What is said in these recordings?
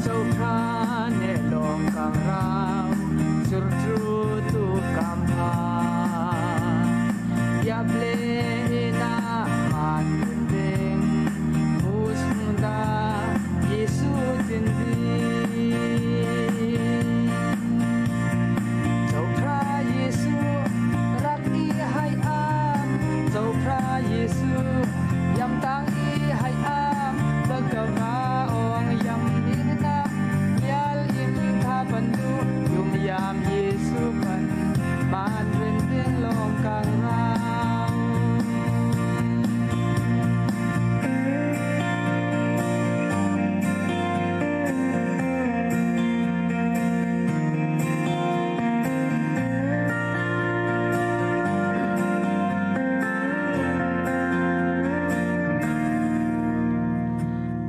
Châu phra ne long kang rau sur tru tu kam pha Diable na man ding Musda Yesu tin di Châu phra Yesu rak i hai am Châu phra Yesu yam tang i hai am Pagkawa ong yam ina Yal im tha pandu Yum yam Yesu pan Man rin ding long kang rau.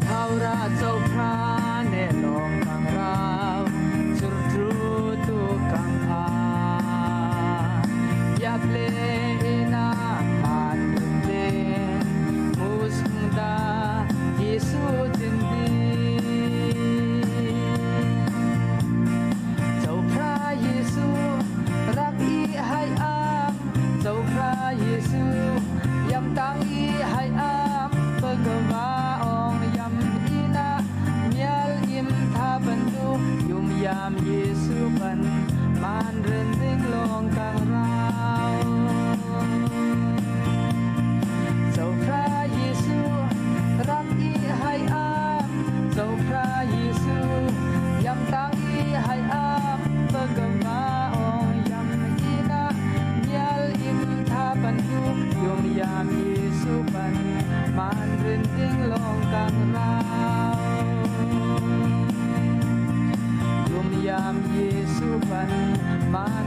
Thao ra châu phra ne long kang rau sur tru tu kang pha Diable na man le musda Yesu tin di Châu phra Yesu rak i hai am Châu phra Yesu yam tang i hai am Pagkawa ong yam ina mial im tha pandu yum yam Yesu pan man ren ding long kang rau. Châu phra Yesu rak i hai am Châu phra Yesu yam tang i hai am Pagkawa ong yam ina mial im tha pandu yum yam Yesu pan man ren ding long kang rau. Yum yam Yesu pan man